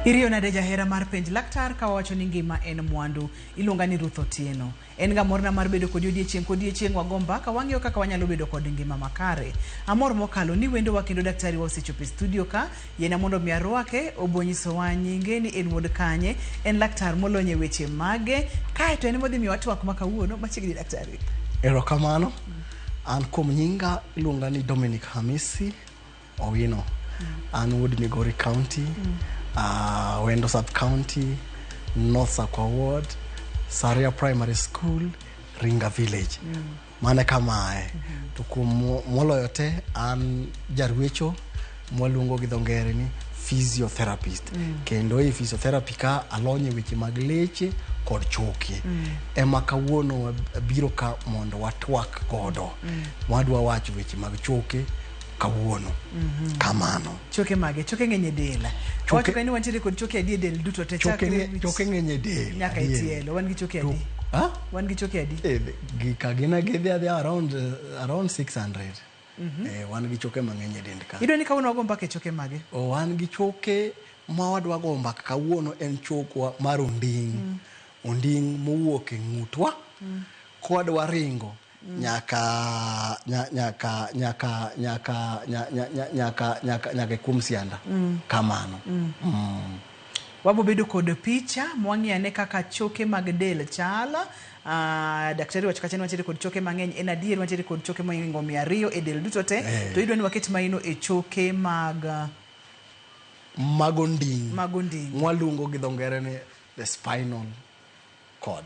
Iriyo nade jahera mar penj laktar ka wawacho ni ngima en mwandu. Iluonga ni Ruth Otieno. En ga morna mar bedo kodi odiechieng' kodiechieng' wago mbaka wang'iyo kaka wanyalo bedo kod ngima makare. Amor mokalo ni wendowa kendo daktari wa osechopo e studio ka. Yiena mondo mi arwake, obo nyisowa nyinge ni en wuod kanye, en laktar molony e weche mage, kae to en ema odhi miyowa twak ma kawuono. Machiegni daktari. Erokamano. An kuom nyinga iluonga ni Dominic Hamisi Owino. An wuod Migori County, Wendo Sub County, North Sakwa Ward, Saria Primary School, Ringa Village. Mano e kama aye. To kuom moloyo te, an jarwecho mwaluongo gi dho ngere ni physiotherapist. Kendo e physiotherapy ka alony e weche mag leche kod choke. Ema kawuono wabiro ka mondo watwak godo. Wadwa wacho weche mag choke kawuono. Kamano. Choke mage? Choke ng'eny e del. Wacho ka ni wantiere kod choke adi e del duto te Choke chakre wich choke ng'eny e del. nyaka e tielo. Wan gi choke adi? Ha? Wan gi choke adi? Gika gin gidhi adhiya around 600. Wan gi choke mang'eny e dend ka. Idwa ni kawuono wago mbaka e choke mage? Wan gi choke ma wadwa go mbaka kawuono en chokwa mar onding'. Onding' mowuok e ng'utwa kwadwa ringo nyaka nyaka nyaka nyaka nyaka nyaka nyaka e kuom sianda. Kamano. Wabo bedo kod picha mwang'iyo ane kaka choke mag del chal. Daktari wacho kacha ni wantiere kod choke mang'eny. En adier wantiere kod choke mohingo 200 e del duto te. To idwa ni waket maino e choke mag Mag onding'. Mag onding'. Mwaluongo gi dho ngere ni the spinal cord.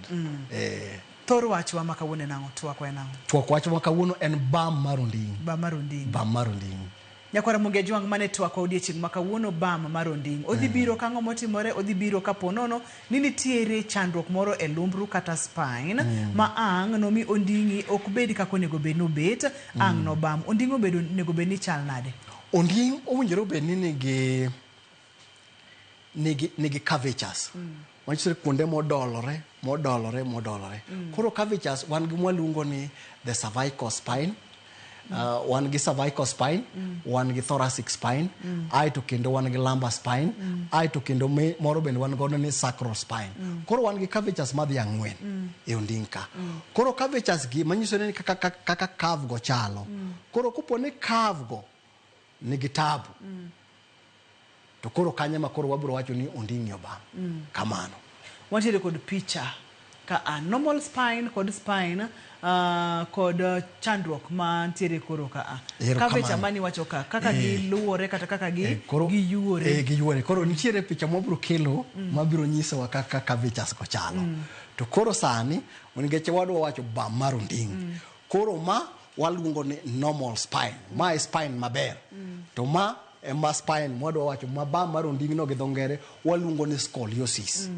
Thor wachwa ma kawuono en ang'o? Twakwa en ang'o? Twak wach ma kawuono en bam mar onding'. Bam mar onding'. Bam mar onding'. Nyakwara Ramogi Ajwang' mane twakwa odiechieng' ma kawuono bam mar onding'. Odhi biro ka ang'o motimore? Odhi biro ka po nono ni nitiere chandruok moro e lumbru kata spine ma ang' nomi onding'i ok bed kaka onego bed ni obet, ang' nobam. Onding' obedo onego bed ni chal nade? Onding' owinjore obed ni nigi curvatures. Manyiso ni kuonde modolore, modolore, modolore. Koro curvatures wan gi mwaluongo ni the cervical spine. Wan gi cervical spine, wan gi thoracic spine, aeto kendo wan gi lumbar spine, aeto kendo moro bende wan godo ni sacral spine. Koro wan gi curvatures madhi ang'wen e onding' ka. Koro curvatures gi manyiso ni kaka curve go chalo. Koro kopo ni curve go nigi tabu, to koro kanyo ema koro wabiro wacho ni onding'i obam. Kamano. Wantiere kod picha ka a normal spine kod spine kod chandruok mantiere koro ka a. Curvature mani wacho ka, kaka giluwore kata kaka giyuore. Giyuore. Koro nitiere picha mwabiro kelo mabiro nyisowa kaka curvatures go chalo. To koro sani, nikech wadwa wacho bam mar onding'. Koro ma waluongo ni normal spine. Ma e spine maber. To ma ema spine mwadwa wacho ma bam mar onding' no gi dho ngere waluongo ni scoliosis.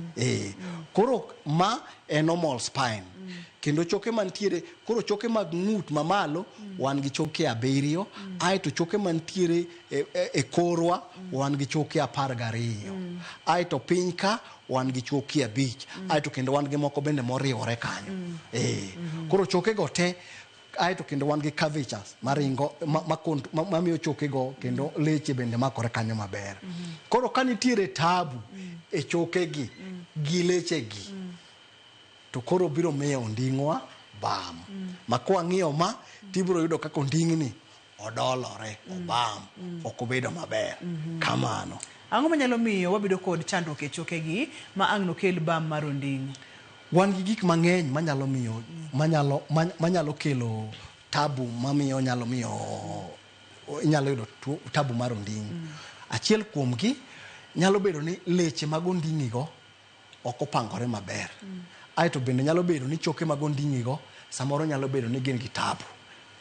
Koro ma e normal spine. Kendo choke mantiere, koro choke mag ng'ut mamalo wan gi choke 7, aeto choke mantiere e korwa wan gi choke 12. Aeto piny ka wan gi choke 5, aeto kendo wan gi moko bende moriwore kanyo. Koro choke go te, aeto kendo wan gi curvatures maringo, mamiyo choke go kendo leche bende makore kanyo maber. Koro ka nitiere tabu e choke gi, gi leche gi, to koro biro miyo onding'wa bam. Ma kwang'iyo ma, tibiro yudo kaka onding'ni odolore, obam, ok obedo maber. Kamano. Ang'o manyalo miyo wabedo kod chandruok e choke gi ma ang' nokel bam mar onding'? Wan gi gik mang'eny manyalo miyo, manyalo, manyalo kelo tabu mamiyo nyalo miyo inyalo yudo tuo, tabu mar onding'. Achiel kuomgi nyalo bedo ni leche mag onding'i go ok opangore maber. Aeto bende nyalo bedo ni choke mag onding'i go samoro nyalo bedo ni gin gi tabu.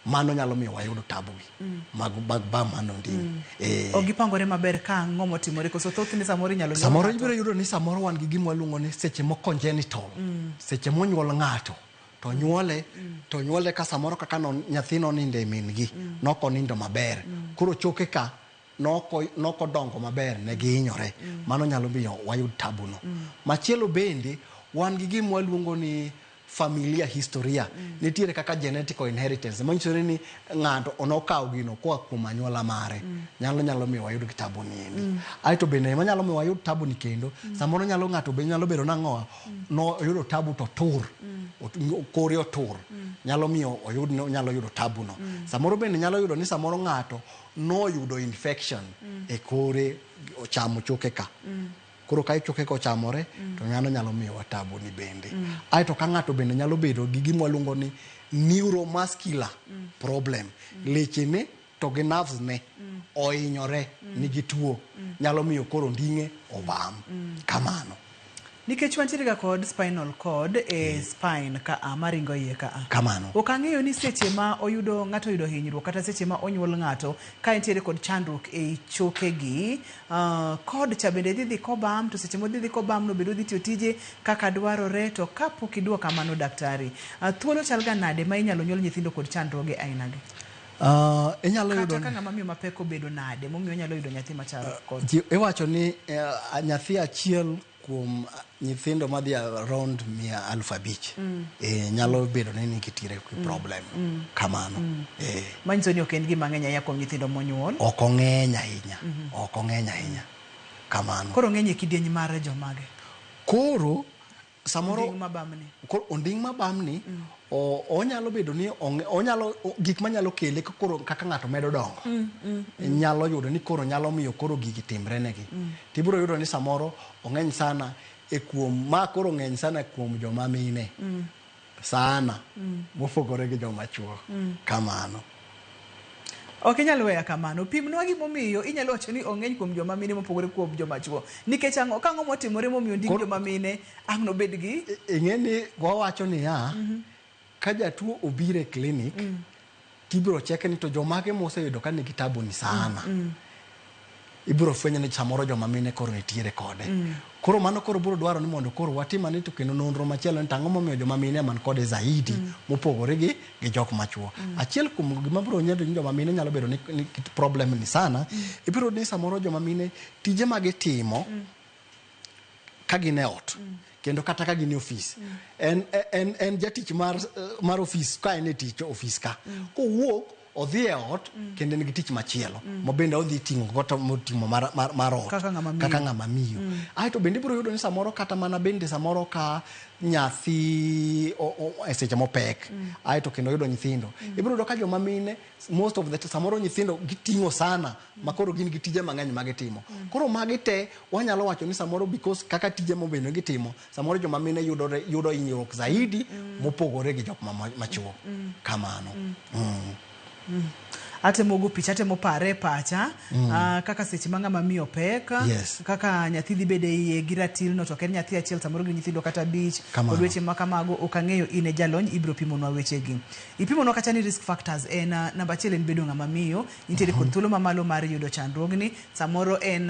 Mano nyalo miyo wayud tabu gi mag bam mar onding'. Ok gipangore maber ka ang'o motimore koso thothne samoro inyalo nyuol Samoro ibiro yudo ni samoro wan gi gima waluongo ni seche mo congenital. Seche monyuol ng'ato to nyuole, to nyuole ka samoro kaka no, nyathi nonindo e min gi, nok onindo maber. Koro choke ka noko dongo maber, ne gihinyore. Mano nyalo miyo wayud tabu no. Machielo bende wan gi gima waluongo ni familia historia. Nitiere kaka genetic inheritance manyiso ni ng'ato onokawo gino koa kuom anyuola mare. Nyalo miyo wayud gi tabu ni endi. Aeto bende manyalo miyo wayud tabu ni kendo, samoro nyalo ng'ato be nyalo bedo nang'o no oyudo tabu to tur. Kore otur. Nyalo miyo oyud nyalo yudo tabu no. Samoro bende nyalo yudo ni samoro ng'ato noyudo infection e kore, ochamo choke ka. Koro ka choke ka ochamore, to ng'ano nyalo miyowa tabu ni bende. Aeto ka ng'ato bende nyalo bedo gi gima waluongo ni neuromuscular problem. Lechene to gi nerves ne ohinyore, nigi tuo. Nyalo miyo koro onding'e obam. Kamano. Nikech wantiere ga kod spinal cord e spine ka a maringo iye ka a. Kamano. Ok ang'eyo ni seche ma oyudo ng'ato oyudo hinyruok kata seche ma onyuol ng'ato ka entiere kod chandruok ei chokegi, cord cha bende dhi kobam, to seche modhi dhi kobam no bende odhi tiyo tije kaka dwarore. To kapok iduoka kamano daktari, thuolo chal ga nade ma inyalo nyuol nyithindo kod chandruoge aina gi? Inyalo yudo kata ka ng'ama miyo mapek obedo nade momiyo onyalo yudo nyathi machal kod Iwacho ni nyathi achiel kuom nyithindo madhi around 500,000 nyalo bedo ni nitiere problem. Kamano. Manyiso ni ok en gima ng'eny ahinya kuom nyithindo monyuol. Ok ong'eny ahinya. Ok ong'eny ahinya. Kamano. Koro ng'eny e kidieny mar jomage? Koro samoro onding' mabamni. Koro onding' mabamni onyalo bedo ni onyalo gik manyalo kele koro kaka ng'ato medo dongo. Nyalo yudo ni koro nyalo miyo koro gigi timre negi. Tibiro yudo ni samoro ong'eny sana e kuom ma koro ng'eny sana kuom joma mine. Sana mopogore gi joma chuo. Kamano. Ok inyal weya kamano. Pimnwa gimomiyo inyalo wacho ni ong'eny kuom joma mine mopogore kuom joma chuo. Nikech ang'o? Ka ang'o motimore momiyo ondik joma mine ang' nobed gi Ing'e ni wawacho niya, ka jatuo obiro e klinik, tibiro cheke ni to jomage moseyudo ka nigi tabu ni sana. Ibiro fwenyo ni samoro joma mine koro nitiere kode. Koro mano koro biro dwaro ni mondo koro watim ane to kendo nonro machielo ni tang'o momiyo joma mine man kode zaidi mopogore gi jok machuo. Achiel kuom gima biro nyiso ni joma mine nyalo bedo ni problem ni sana, ibiro ni samoro joma mine tije ma gitimo ka gin e ot, kendo kata ka gin e ofis. En jatich mar ofis ka en e tich ofis ka. Kowuok odhi e ot, kendo en gi tich machielo ma bende odhi ting'o goto motimo mar ot kaka ng'ama miyo. Kaka ng'ama miyo. Aeto bende ibiro yudo ni samoro kata mana bende samoro ka nyathi e seche mopek, aeto kendo yudo nyithindo, ibiro yudo ka joma mine most of the samoro nyithindo giting'o sana ma koro gin gi tije mang'eny ma gitimo. Koro magi te wanyalo wacho ni samoro because kaka tije mobedo gitimo, samoro joma mine yudo hinyruok zaidi mopogore gi jok machuo. Kamano. Atemo go picha, atemo pare e pacha, kaka seche ma ng'ama miyo pek, kaka nyathi dhi bedo e iye gi ratil no, to ok en nyathi achiel, samoro gin nyithindo kata 5, kod weche ma kamago. Ok ang'eyo, in e jalony, ibiro pimonwa wechegi. Ipimonwa kacha ni risk factors en namba achiel en bedo ng'ama miyo, intiere kod thuolo mamalo mar yudo chandruogni. Samoro en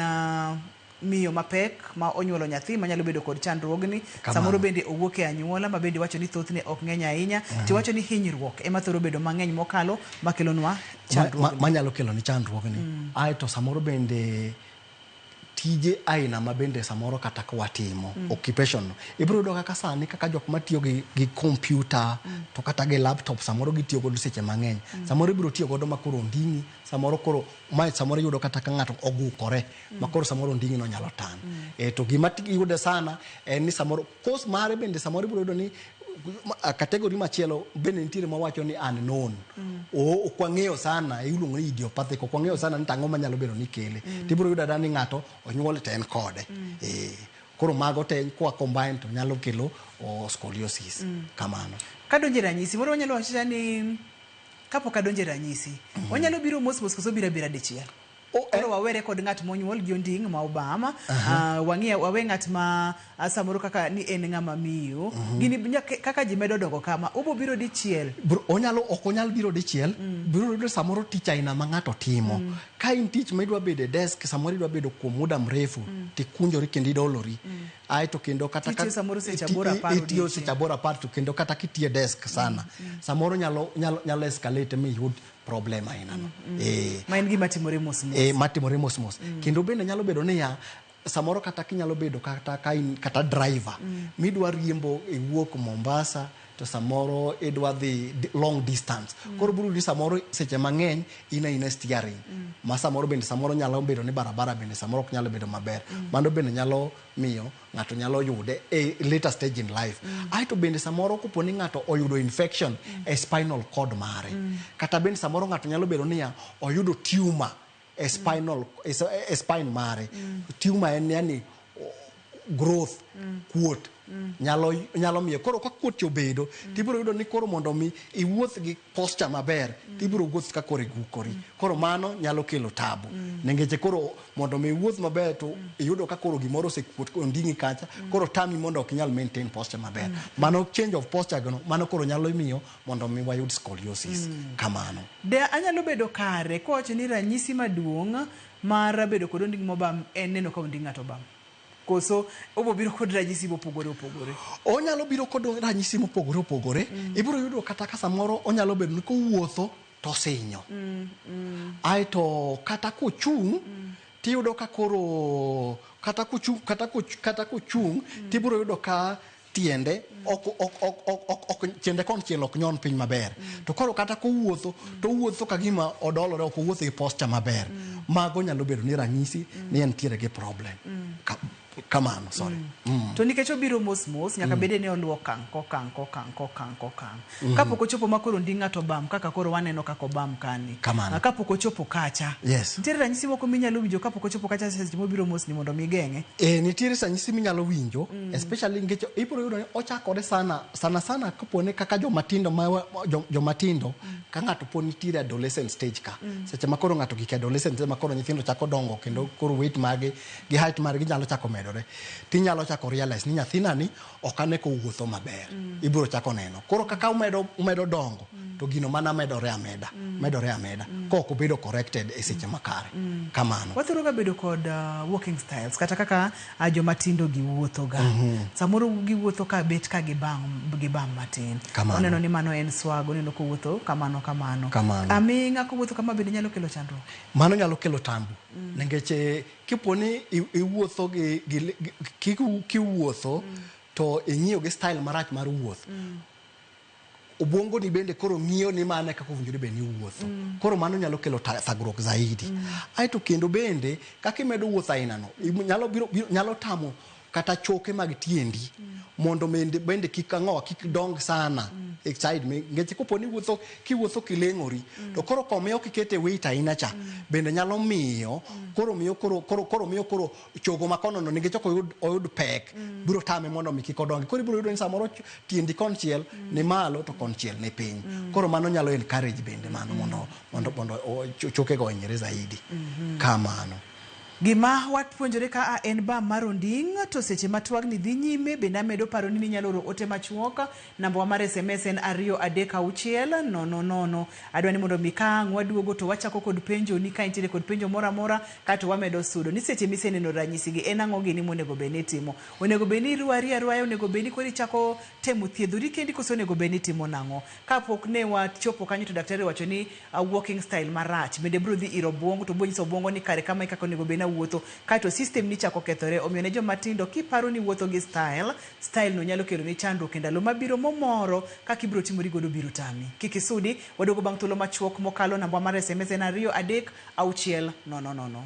miyo mapek ma onyuolo nyathi manyalo bedo kod chandruogni. Samoro bende owuok e anyuola ma bende iwacho ni thothne ok ng'eny ahinya. Tiwacho ni hinyruok ema thoro bedo mang'eny mokalo makelonwa chandruogni. Manyalo kelo ni chandruogni. Aeto samoro bende tije aina ma bende samoro kata ka watimo, occupation no. Ibiro yudo kaka sani kaka jok matiyo gi computer, to kata gi laptop samoro gitiyo godo seche mang'eny. Samoro ibiro tiyo godo ma koro onding'i, samoro koro mae samoro iyudo kata ka ng'ato ogukore, ma koro samoro onding'i no nyalo tan. To gima iyude sana en ni samoro cause mare bende samoro ibiro yudo ni category machielo bende nitiere mawacho ni unknown. Ok wang'eyo sana, iluongo ni idiopathic, ok wang'eyo sana ni tang'o manyalo bedo ni kele. Tibiro yudo ada ni ng'ato onyuol to en kode. Koro mago te kwa combine to nyalo kelo scoliosis. Kamano. Kadonje ranyisi, moro wanyalo wacho ni kapok adonje ranyisi, onyalo biro mos mos koso biro abira dichiel? Koro wawere kod ng'at monyuol gi onding' ma obama, wang'iye wawe ng'at ma samoro kaka ni en ng'ama miyo. Gini kaka ji medo dongo kama, obo biro dichiel. Onyalo, ok onyal biro dichiel, biro yudo samoro tich aina ma ng'ato timo. Ka in tich ma idwa bedo e desk, samoro idwa bedo kuom muda mrefu, tikunjori kendo idolori. Aeto kendo kata Itiyo samoro seche aboro apar itiyo odiochieng'. seche aboro apar, to kendo kata kitiyo e desk sana, samoro nyalo escalate mi yud problem aina no. Ma en gima timore mos mos. Matimore mos mos. Kendo bende nyalo bedo niya, samoro kata kinyalo bedo kata ka in kata driver, midwa riembo iwuok Mombasa to samoro idwa dhi long distance. Koro biro yudo ni samoro seche mang'eny in aina steering. Ma samoro bende samoro nyalo bedo ni barabara bende samoro ok nyalo bedo maber. Mano bende nyalo miyo ng'ato nyalo yude e later stage in life. Aeto bende samoro kopo ni ng'ato oyudo infection e spinal cord mare. Kata bende samoro ng'ato nyalo bedo niya oyudo tumor e spinal e spine mare. Tumor en yani growth, kuot nyalo miyo koro ka kuot obedo tibiro yudo ni koro mondo mi iwuoth gi posture maber tibiro wuoth ka koro igukori. Koro mano nyalo kelo tabu nikech koro mondo mi iwuoth maber to iyudo ka koro gimoro osekuot onding'i kacha koro tami mondo ok inyal maintain posture maber. Mano change of posture go mano koro nyalo miyo mondo mi wayud scoliosis. Kamano. De anyalo bedo kare kowacho ni ranyisi maduong' mar bedo kod onding' mobam en neno ka onding' ng'ato obam. Koso obo biro kod ranyisi mopogore opogore. Onyalo biro kod ranyisi mopogore opogore. Ibiro yudo kata ka samoro onyalo bedo ni kowuotho to osinyo. Aeto kata kochung' tiyudo ka koro kata kochung' kata kochung' tibiro yudo ka tiende ok tiende konchiel ok nyon piny maber. To koro kata kowuotho to owuotho ka gima odolore, ok owuotho gi posture maber. Mago nyalo bedo ni ranyisi ni entiere gi problem. Kamano, sorry. To nikech obiro mos mos, nyaka bede ni oluwo okang' kokang' kokang' kokang' kokang'. Kapok ochopo ma koro onding' ng'ato obam kaka koro waneno kaka obam kani. Kamano. Kapok ochopo kacha. Yes. Nitiere ranyisi moko minyalo winjo kapok ochopo kacha seche mobiro mos ni mondo mi geng'e. Nitiere ranyisi minyalo winjo, especially nikech ibiro yudo ni ochakore sana sana sana kapo ni kaka jomatindo ma jomatindo ka ng'ato pod nitiere adolescent stage ka. Seche ma koro ng'ato gik adolescent ma koro nyithindo chako dongo kendo koro weight margi gi height margi nyalo chako medore. Tinyalo chako realize ni nyathina ni ok ane kowuotho maber. Ibiro chako neno. Koro kaka umedo dongo to gino mana medore ameda, medore ameda. Kok obedo corrected e seche makare. Kamano. Wathoro ga bedo kod walking styles kata kaka joma tindo giwuotho ga. Samoro giwuotho ka bet ka gibam matin. Oneno ni mano en swag, oneno kowuotho kamano kamano. Aming'a kowuotho kama bende nyalo kelo chandruok. Mano nyalo kelo tambu. Nikech kipo ni iwuotho gi kiwuotho to ing'iyo gi style marach mar wuoth. Obwongo ni bende koro ng'iyo ni mane kaka owinjore bed ni iwuotho. Koro mano nyalo kelo thagruok zaidi. Aeto kendo bende kaka imedo wuotho aina no, nyalo tamo kata choke mag tiendi mondo bende kik ang'o kik dong sana e side nikech kopo ni wuotho kiwuotho kileng'ori to koro komiyo kikete weight aina cha bende nyalo miyo koro miyo koro miyo koro chogo makono no nikech ok oyud pek biro tame mondo mi kik odongi. Koro ibiro yudo ni samoro tiendi konchiel ni malo to konchiel ni piny. Koro mano nyalo encourage bende mano mondo chokego ohinyre zaidi. Kamano. Gima wapuonjore ka en bam mar onding' to seche ma twagni dhi nyime bende amedo paro ni inyalo oro ote machuok. Namba wa mar SMS en 2 3 6 0 0. Adwa ni mondo mi ka ang' waduogo to wachako kod penjo ni ka intiere kod penjo moro amora kato wamedo sudo ni seche miseneno ranyisi gi en ang'o gini monego bed ni itimo. Onego bed ni irwari arwaya, onego bed ni koro ichako temo thiedhori kendi koso onego bed ni itimo nang'o. Kapok ne wachopo kanyo to daktari owacho ni walking style marach bende biro dhi ir obwongo to biro nyiso obwongo ni kare kama e kaka onego bed ni awuotho kaeto system ni chako kethore. Omiyo ne joma tindo kiparo ni wuotho gi style no nyalo kelo ni chandruok e ndalo mabiro momoro kaka ibiro timori godo biro tami. Kik isudi, waduogo bang' thuolo machuok mokalo. Namba mar SMS en 2 3 6 0 0.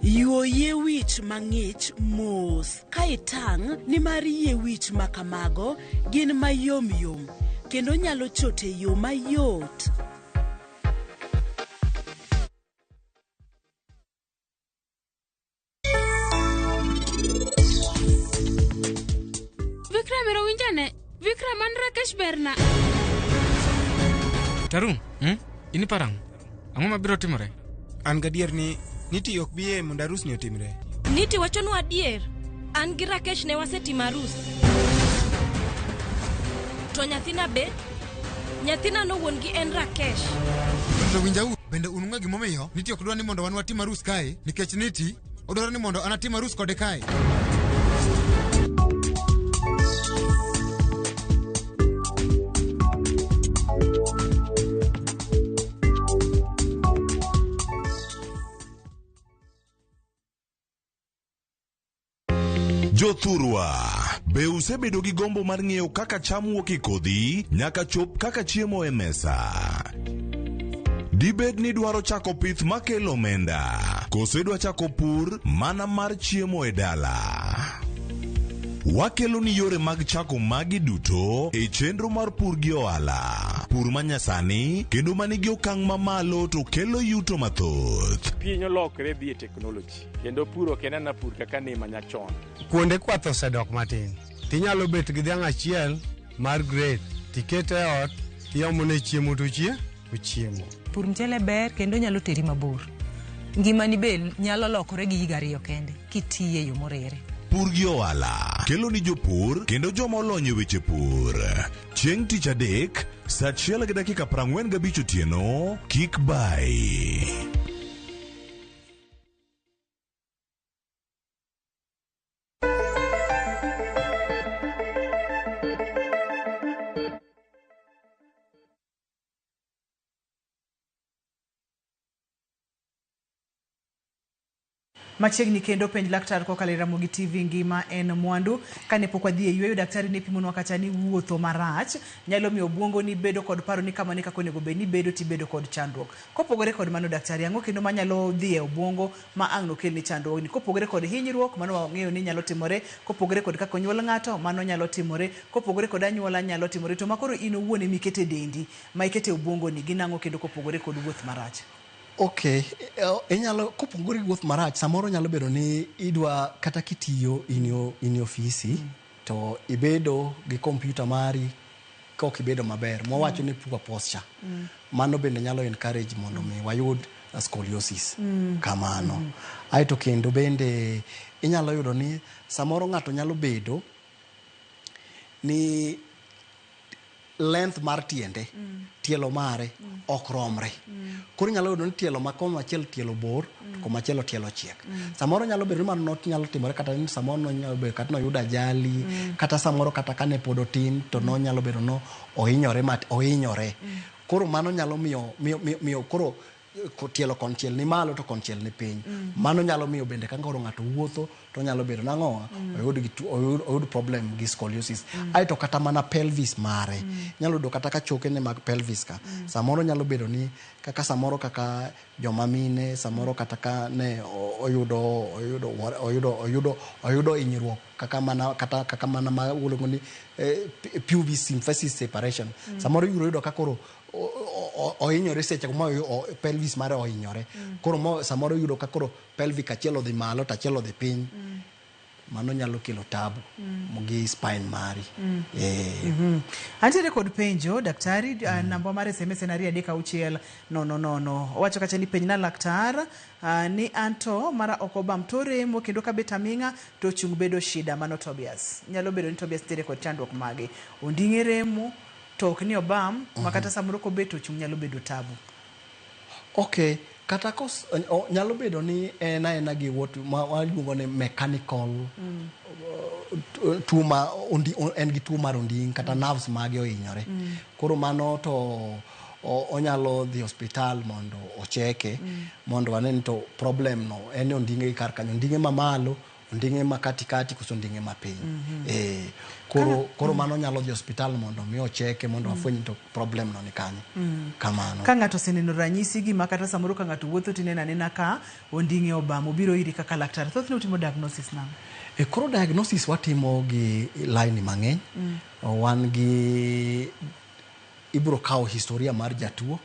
Yuo yie wich mang'ich mos ka itang' nimar yie wich ma kamago gin mayom yom kendo nyalo chot e yo mayot. Vikram ero winjane. Vikram an Rakesh berna. Tarun, in parang. Ang'o mabiro timore? An gadier ni Niti ok bi yie mondo arus ni otimre. Niti wachonwa adier. An gi Rakesh ne wasetimo arus. To nyathina be? Nyathina no wuon gi en Rakesh. To winjauru, bende un ung'e gimomiyo Niti ok dwa ni mondo wan watim arus kae, nikech Niti odwaro ni mondo an atim arus kode kae. Jothurwa, be usebedo gi gombo mar ng'eyo kaka cham wuok e kodhi nyaka chop kaka chiemo e mesa? Dibed ni idwaro chako pith makelo omenda, koso idwa chako pur mana mar chiemo e dala? Wakelo ni yore mag chako magi duto e chenro mar pur gi ohala. Pur manyasani kendo manigi okang' mamalo to kelo yuto mathoth. Piny olokre dhi e teknoloji kendo pur ok en ana pur kaka ne manyachon. Kuonde kwath osedok matin. Tinyalo bet gi dhiang' achiel mar grade tikete e ot tiomone chiemo to ochiemo. Pur mchele ber kendo nyalo teri mabor. Ngimani be nyalo lokore gi higa 2 kende kitiye yo morere. Pur gi ohala kelo ni jopur kendo joma olony e weche pur. Chieng' tich adek, saa 1:45 otieno, kik bai. Machiegni kendo penj laktar kokalo e Ramogi TV ngima en mwandu. Kane pok wadhi e yweyo, daktari ne pimonwa kata ni wuotho marach nyalo miyo obwongo ni bedo kod paro ni kama ne kaka onego bed ni bedo tibedo kod chandruok. Kopogore kod mano daktari, ang'o kendo manyalo dhi e obwongo ma ang' nokelni chandruogni? Kopogore kod hinyruok, mano wang'eyo ni nyalo timore. Kopogore kod kaka onyuol ng'ato, mano nyalo timore. Kopogore kod anyuola nyalo timore. To makoro in owuon emikete dendi, ma ikete obwongoni, gin ang'o kendo kopogore kod wuoth marach? Okay, inyalo kopogore gi wuoth marach, samoro nyalo bedo ni idwa kata kitiyo in ofisi to ibedo gi kompyuta mari ka ok ibedo maber, mwawacho ni poor posture. Mano bende nyalo encourage mondo mi wayud scoliosis. Kamano. Aeto kendo bende inyalo yudo ni samoro ng'ato nyalo bedo ni length mar tiende, tielo mare ok romre. Koro inyalo yudo ni tielo ma komachielo tielo bor, to komachielo tielo chiek. Samoro nyalo bedo ni mano nyalo timore kata ni samoro nonyalo bedo kata noyudo ajali, kata samoro kata kane pod otin to nonyalo bedo no ohinyore mat ohinyore. Koro mano nyalo miyo miyo miyo, miyo koro tielo konchiel ni malo to konchiel ni piny. Mano nyalo miyo bende ka koro ng'ato wuotho to nyalo bedo nang'o oyud gi oyud problem gi scoliosis. Aeto kata mana pelvis mare nyalo yudo kata ka chokene mag pelvis ka samoro nyalo bedo ni kaka samoro kaka joma mine samoro kata ka ne oyudo oyudo oyudo oyudo oyudo hinyruok kaka mana kata kaka mana ma iluongo ni pubic symphysis separation. Samoro ibiro yudo ka koro ohinyore seche ma pelvis mare ohinyore. Koro mo samoro yudo ka koro pelvic achiel odhi malo to achiel odhi piny. Mano nyalo kelo tabu gi spine mari. Antiere kod penjo daktari, namba mar SMS en 236 000. Owacho kacha ni penjna laktar ni anto mara ok obam to remo kendo kabet aming'a to chung' bedo shida. Mano Tobias. Nyalo bedo ni Tobias nitiere kod chandruok mage. Onding'e remo to ok ni obam ma kata samoro kobet to chung' nyalo bedo tabu. Okay, kata kos, nyalo bedo ni en aena gi what ma waluongo ni mechanical tuo ma en gi tuo mar onding' kata nerves mage ohinyore. Koro mano to onyalo dhi osiptal mondo ocheke mondo wane ni to problem no en ni onding'e gi kar kanyo, onding'e mamalo, onding'e ma katikati koso onding'e mapiny. Koro mano nyalo dhi osiptal mondo mi ocheke mondo wafweny ni to problem no ni kanye. Kamano. Ka ng'ato oseneno ranyisi gi ma kata samoro ka ng'ato wuotho tineno anena ka onding'e obam obiro iri kaka laktar. Thothne utimo diagnosis nang'o? Koro diagnosis watimo gi line mang'eny. Wan gi ibiro kawo historia mar jatuo,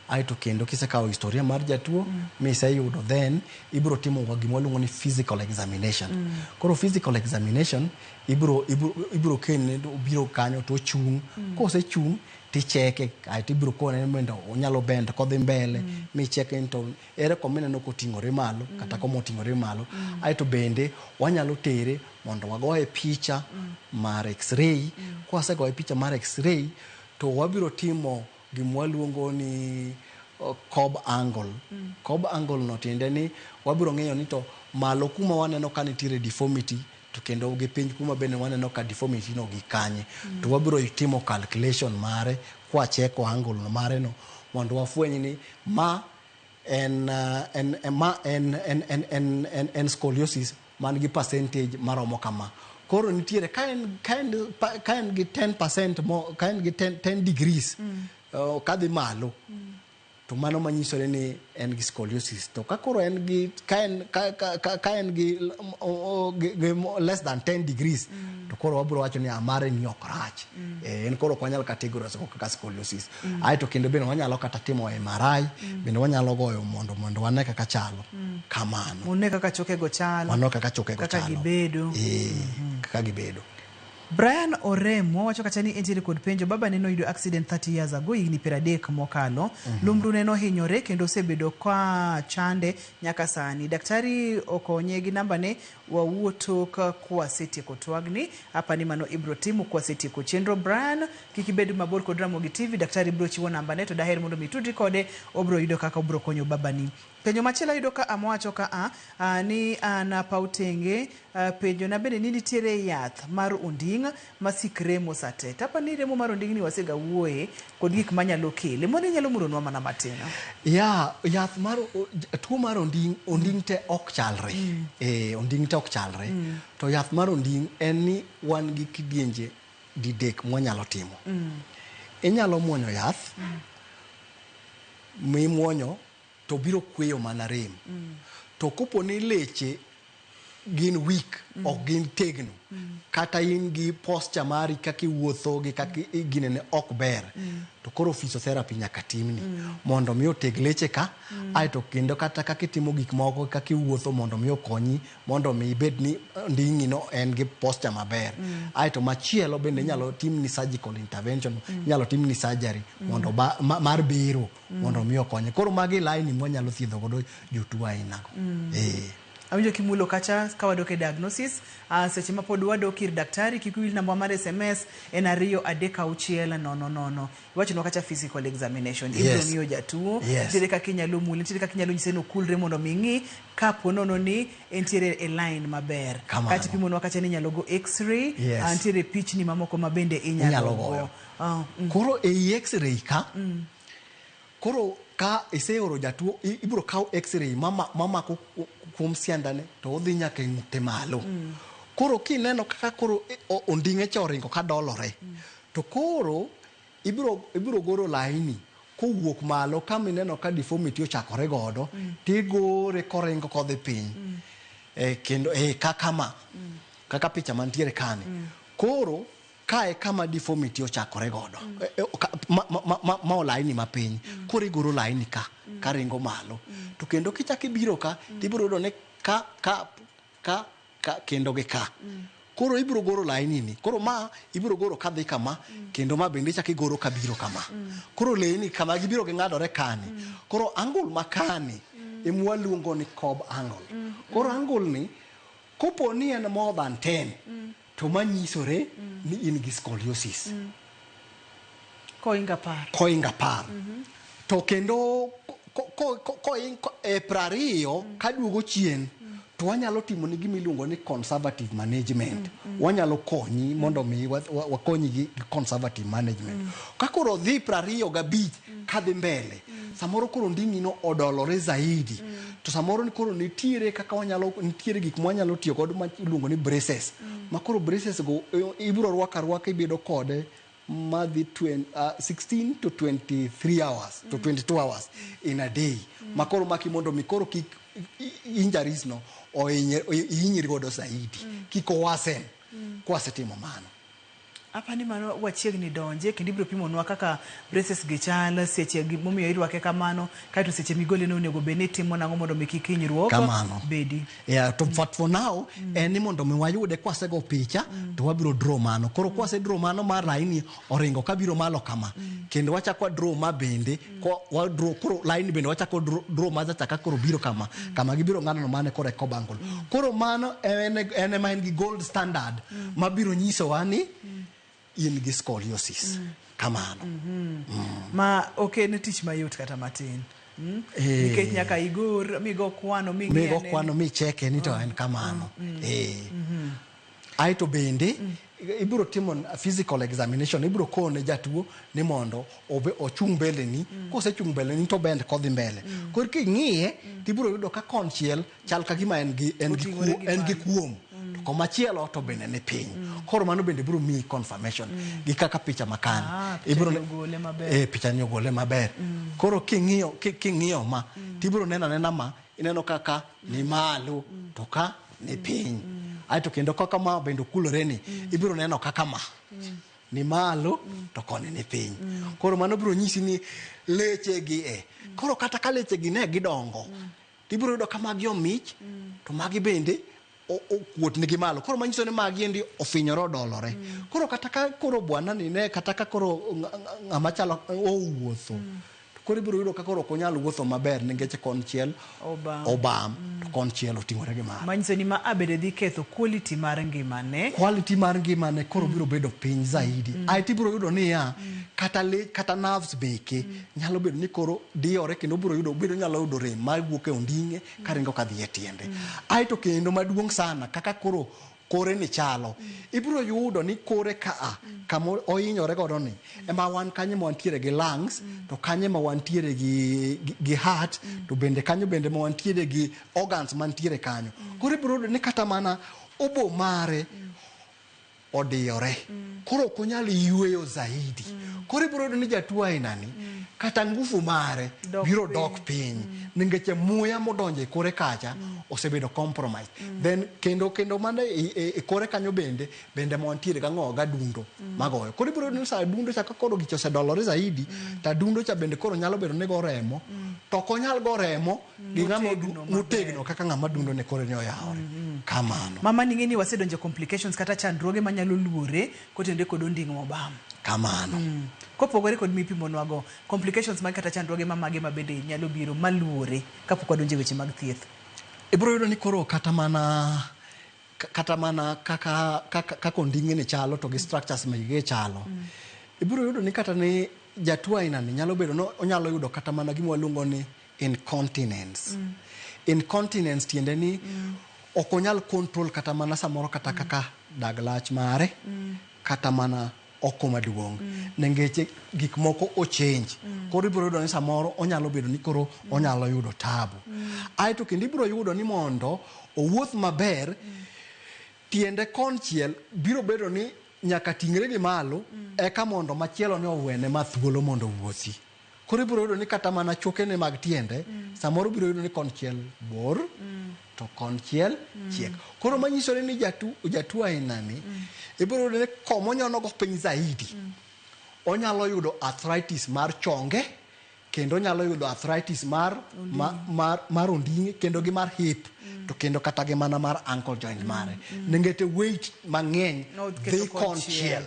aeto kendo kisekawo historia mar jatuo miseyudo, then ibiro timo gima waluongo ni physical examination. Koro physical examination ibiro kene obiro kanyo to ochung'. Kosechung' ticheke, aeto ibiro kone ni mondo onyalo bend kodhi mbele micheke ni to ere koma ineno koting'ore malo kata koma oting'ore malo. Aeto bende wanyalo tere mondo wagoye picha mar x-ray. Kwasegoye picha mar x-ray to wabiro timo gima waluongo ni Cobb angle. Cobb angle no tiende ni wabiro ng'iyo ni to malo kuma waneno ka nitiere deformity to kendo gi piny kuma bende waneno ka deformity no gi kanye. To wabiro timo calculation mare kwacheko angle no mare no mondo wafweny ni ma en ma en scoliosis. man gi percentage maromo kama. Koro nitiere ka en ka en pa- ka en gi 10% mo ka en gi 10, 10 degrees kadhi malo to mano manyisore ni en gi scoliosis. To ka koro en gi ka en ka, ka, ka, ka en gi, o, o, gi, gi less than 10 degrees to koro wabiro wacho ni amare ni ok rach. En koro ok wanyal categorize go kaka scoliosis. Aeto kendo bende wanyalo kata timo MRI bende wanyalo goyo mondo mondo wane kaka chalo. Kamano. Une kaka chokego chalo. Mano kaka chokego Kaka chalo. gibedo. Kaka gibedo. Brian Oremo wacho kacha ni entiere kod penjo. Baba ne noyudo accident 30 years ago, higni 30 mokalo. Lumbru ne nohinyore kendo osebedo ka chande nyaka sani. Daktari okonye gi namba ne wawuo tok kwasetieko twagni. Apa ni mano ibro timo kwasetieko chenro. Brian, kik ibed mabor kod Ramogi TV. Daktari bro chiwo namba ne to daher mondo mi itudri kode. Obro yudo kaka obro konyo babani. Penjo machielo ayudo ka amowacho ka a, a ni an paw tenge penjo na bende ni nitiere yath mar onding' masik remo sate. Tapa ni remo mar onding' ni wasega wuoye kod gik manyalo kele. Mondo inyalo muronwa mana matin. Ya, yath mar tuo mar onding' onding' te ok chalre. Onding' te ok chalre. To yath mar onding' en ni wan gi kidienje didek mwanyalo timo. Inyalo muonyo yath mimuonyo to biro kweyo mana rem. To kopo ni leche gin weak, ok gin tegno, kata in gi posture mari kaka iwuotho gi kaka ginene ok ber, to koro physiotherapy nyaka timni mondo mi oteg leche ka. Aeto kendo kata kaka itimo gik moko, kaka iwuotho, mondo mi okonyi mondo mi ibed ni nding'i no en gi posture maber. Aeto machielo bende inyalo timni surgical intervention, inyalo timni surgery mondo ba, ma, mar bero mondo mi okonye. Koro magi line mwanyalo thiedho godo jotuo ainago. Awinjo kimulo kacha ka wadok e diagnosis. Seche ma pod wadok ir daktari, kik iwil namba mar SMS en 23600. Iwachonwa kacha physical examination. Ibiro ng'iyo jatuo. Nitiere kaka inyalo mule, nitiere kaka inyalo nyise ni okulre mondo mi ing'i kapo nono ni entiere e line maber. Kamano. Kata ipimonwa kacha ni inyalo go x-ray. Nitiere pichni mamoko ma bende inyalo Inyalo go. goyo. Koro ei x-ray ka, koro ka iseoro jatuo, ibiro kaw x-ray mamako kuom siandane to odhi nyaka e ng'ute malo. Koro kineno kaka koro onding'e cha oringo ka dolore, to koro ibiro goro laini kowuok malo kama ineno ka deformity ochakore godo, tigore koringo kodhi piny. Kendo kaka ma kaka picha mantiere kani. Koro kae kama deformity ochakore godo, ma, ma, ma, ma olaini mapiny, koro igoro laini ka karingo malo. To kendo kichako ibiro ka, tibiro yudo ni ka ka ka ka kendo gi ka. Koro ibiro goro laini ni. Koro ma ibiro goro kadhi kama, kendo ma bende ichako igoro kabiro kama. Koro leni kama gibiro ging'adore kani. Koro angle ma kani ema waluongo ni Cobb angle. Koro angle ni kopo ni en more than 10, to manyisore ni in gi scoliosis. Koinga 10. Koinga 10. To kendo e 20 kaduogo chien, to wanyalo timo ni gima iluongo ni conservative management. Wanyalo konyi mondo mi wakonyi gi conservative management. Ka koro dhi 25 kadhi mbele, samoro koro nding'i no odolore zaidi. To samoro ni koro nitiere kaka wanyalo, nitiere gik mwanyalo tiyo godo ma iluongo ni braces. Ma koro braces go ibiro rwako arwaka, ibedo kode madhi 16 to 23 hours to 22 hours in a day. Ma koro maki mondo mi koro kik injuries no ohinyri godo zaidi. Kik owasen kwasetimo mano. Apa ni mano wachiegni donje kendo ibiro pimonwa kaka braces gi chal, seche gi momiyo irwake kamano, kaeto seche migole no onego bed ni itimo nang'o mondo mi kik hinyruok Kamano. bedi. Yeah, to but for now en ni mondo mi wayude kwasego picha to wabiro draw mano. Koro kwase draw mano mar laini oringo kabiro malo kama, kendo wachako wa draw ma bende ko wa draw koro laini bende wachako draw ma chaka koro biro kama kama gibiro ng'ado no mane koro e Cobb angle. Koro mano en ema en gi gold standard mabiro nyisowa ni in gi scoliosis. Kamano. Ma ok en tich mayot kata matin. Nikech nyaka igor migo kwano ming'i Migo ane kwano micheke ni to en kamano. Aeto bende Ibiro timo physical examination, ibiro kone jatuo ni mondo ochung' mbele ni. Kosechung' mbele ni to bend kodhi mbele. Koro king'iye tibiro yudo ka konchiel chal ka gima en gi kuom, to komachielo to bende ni piny. Koro mano bende biro miyi confirmation gi kaka picha makani. Ah, picha ni ogole maber. Eh, picha ni ogole maber. Koro king'iyo ma tibiro neno anena ma ineno kaka ni malo to ka ni piny. Aeto kendo kaka ma bende okulore ni, ibiro neno kaka ma ni malo to koni ni piny. Koro mano biro nyisi ni leche gi e. Koro kata ka leche gi ne gidongo, tibiro yudo ka magi omich to magi bende okuot nigi malo. Koro manyiso ni magi endi ofinyore, odolore. Koro kata ka koro bwana ni ne kata ka koro ng'ama chalo owuotho, to koro ibiro yudo ka koro ok onyal wuotho maber nikech konchiel Obam. obam to konchiel oting'ore gi malo. Manyiso ni ma a bende dhi ketho quality mar ngimane. Quality mar ngimane koro biro bedo piny zaidi. Aeto ibiro yudo niya kata le, kata nerves meke nyalo bedo ni koro diyore, kendo biro yudo bedo nyalo yudo rem mawuok e onding'e karingo kadhi e tiende. Aeto kendo maduong' sana, kaka koro kore ni chalo, ibiro yudo ni kore kaa kama ohinyore godo ni ema wan kanyo ma wantiere gi lungs, to kanyo ma wantiere gi heart, to bende kanyo bende ma wantiere gi organs mantiere kanyo. Koro ibiro yudo ni kata mana obo mare odiyore, koro ok onyal yweyo zaidi. Koro ibiro yudo ni jatuo ainani kata ngufu mare dok biro piny. Dok piny nikech muya modonjo e kore kacha osebedo compromised. Then kendo mana e kore kanyo bende ma wantiere gang'o gadundo magoyo. Koro ibiro yudo ni sa adundo cha ka koro gicha osedolore zaidi, to adundo cha bende koro nyalo bedo ni go remo, to ok onyal go remo gi ng'ama motegno maber. Motegno kaka ng'ama dundo ne kore ni oyawore kamano. Mama ning'e ni wasedonjo complications kata chandruoge manyalo luore kotenore kod onding' mobam. Kamano. Kopogore kod mipimonwago, complications mag kata chandruoge mamage ma bende nyalo biro maluore kapok wadonjo e weche mag thieth? Ibiro yudo ni koro kata mana kaka onding'e ni chalo to gi structures mege chalo, ibiro yudo ni kata ni jatuo ainani nyalo bedo no onyalo yudo kata mana gima waluongo ni incontinence. Incontinence tiende ni ok onyal control kata mana samoro kata kaka dag lach mare, kata mana oko maduong', nikech gik moko ochange. Koro ibiro yudo ni samoro onyalo bedo ni koro onyalo yudo tabu. Aeto kendo ibiro yudo ni mondo owuoth maber, tiende konchiel biro bedo ni nyaka ting're gi malo eka mondo machielo ni owene ma thuolo mondo owuothi. Koro ibiro yudo ni kata mana chokene mag tiende samoro biro yudo ni konchiel bor to konchiel chiek. Koro manyiso ni jatuo ainani ibiro yudo ni komonyono go piny zaidi, onyalo yudo arthritis mar chonge, kendo onyalo yudo arthritis mar onding'e, kendo gi mar hip, to kendo kata gi mana mar ankle joint mare, nikech weight mang'eny Noketo dhi konchiel.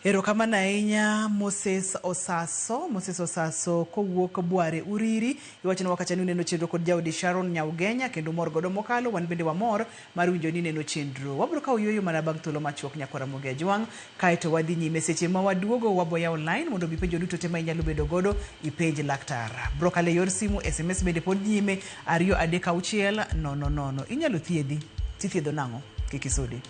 Erokamano ahinya, Moses Osaso. Moses Osaso kowuok Bware Uriri, iwachonwa kacha ni uneno chenro kod jaodi Sharon Nyaugenya kendo mor godo mokalo. Wan bende wamor mar winjo ni ineno chenro. Wabiro kawo yueyo mana bang' thuolo machuok, nyakwara Ramogi Ajwang', kaeto wadhi nyime. Seche ma waduogo wabo yawo line mondo mi penjo duto te ma inyalo bedo godo ipenj laktar. Bro kale yor simu, SMS bende pod nyime 236 00. Inyalo thiedhi, tithiedho nang'o? Kik isudi.